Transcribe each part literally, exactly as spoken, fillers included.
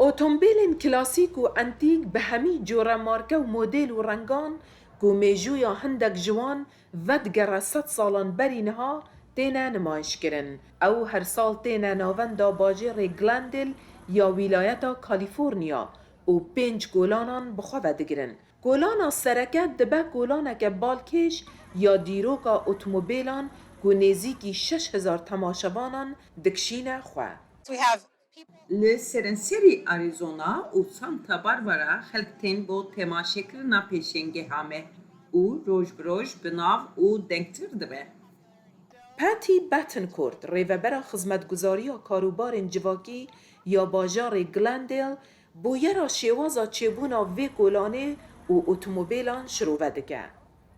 Otomobîlên klasîk û entîk bi hemî cure marke û model û rengan ku mêjûya hindek ji wan vedigere sed salan berî niha têne nimayişkirin. Ew her sal têne navenda bajêrê Glendale ya wîlayeta Kalîforniya û pênc kolanan bi xwe ve digirin. Kolana sereke dibe kolaneke balkêş ya dîroka otomobîlan ku nêzîkî şeş hezar temaşevanan dikişîne xwe. We have people. Li serenserî Arizona û Santa Barbara xelk tên bo temaşekirina pêşengeha me û roj bi roj bi nav û dengtir dibe. Patty Betancourt, rêvebera xizmetguzariya karûbarên civakî ya bajarê Glendale, bûyera şêwaza çêbûna vê kolanê û otomobîlan şirove dike.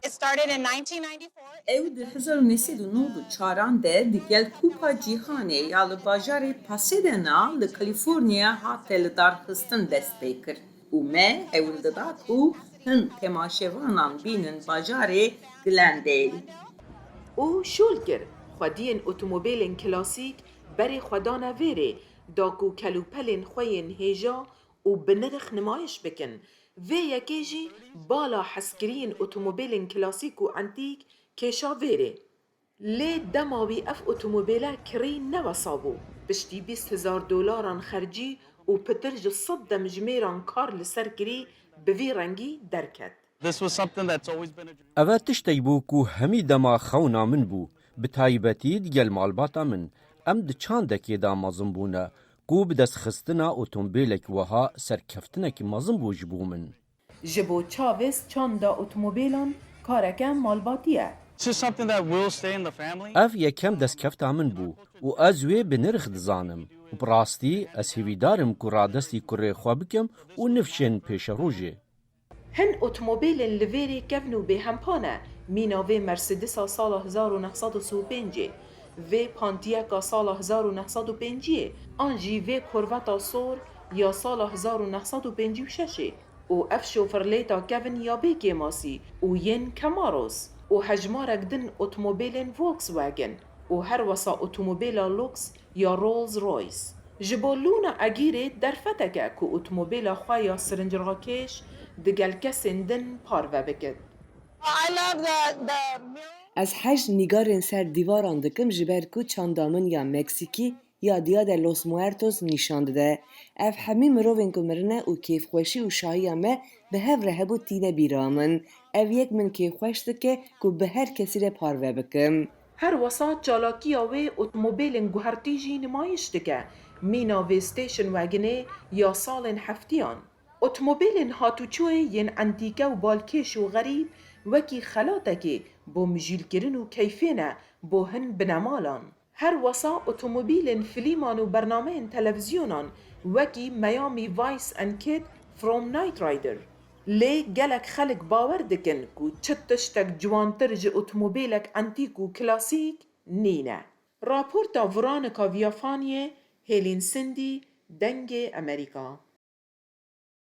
It started in nineteen ninety-four. Ew di hezar û neh sed û nod û çaran de di gel Kupa Cîhanê ya li bajarê Pasadena li Kalîforniya hate lidarxistin dest pê kir û me hewl dida ku hin temaşevanan bînin bajarê Glendale. Û şol kir, xwediyên otomobîlên klasîk berê xwe dane vêrê, da ku kelûpelên xwe yên hêja û bi nirx nimayiş bikin. Vê yekê jî bala hezkiriyên otomobîlên klasîk û entîk kêşa vêrê. Lê dema wî ev otomobîle kirî ne wesa bû. Piştî bîst hezar dolaran xercî û pitir ji sed demjimêran kar li ser kirî, bi vî rengî derket. This was something that's always been a dream. Eve tiştek bû ku hemî dema xewna min bû, bi taybetî digel malbata min. Em di çandekê de mezin bûne ku bi destxistina otomobîlek wiha serkeftinekî mezin bû ji bo min. Ji bo Chavez çanda otomobîlan kareke malbatî ye. This is something that will stay in the family. Ev yekem destkefta min bû û ez wê bi nirx dizanim. Û bi rastî ez hêvîdar im ku radestî kurê xwe bikim û nifşên pêşerojê. Hin otomobîlên li vêrê kevn û bêhempa ne. Mîna vê Mercedesa sala hezar û neh sed û sî û pêncê, vê Pontiaca sala hezar û neh sed û pênciyê an jî vê Corvetta sor ya sala hezar û neh sed û pêncî û şeşê û ev Chevrolet kevn ya bê kêmasî û yên Camaros û hejmarek din otomobîlên Volkswagen û her wesa otomobîla luks ya Rolls-Royce. Ji bo Luna Agirre derfet e ku otomobîla xwe ya sirincrakêş digel kesên din parve bikit. I love the, the mural. Ez hej nîgarên ser dîvaran dikim, ji ber ku çanda min ya Meksîkî ya Dia de los Muertos nîşan dide. Ev hemî mirovên ku mirine û kêfxweşî û şahiya me bi hev re hebû tîne bîra min. Ev yek min kêfxweş dike ku bi her kesî re parve bikim. Her wesa çalakiya wê otomobîlên guhertî jî nimayiş dike. Mîna vê station wagonê ya salên heftiyan. Otomobîlên hatûçûyê yên entîke û balkêş û xerîb wekî xelatekê bo mijûlkirin û keyfê ne bo hin binemalan. Her wesa otomobîlên filîman û bernameyên televîzyonan wekî Miami Vice and Kid from Knight Rider. Lê gelek xelk bawer dikin ku çi tiştek ciwantir ji otomobîlek entîk û klasîk nîne. Raporta Veronica Villafañe, Hêlîn Sindî, Dengê Amerîka.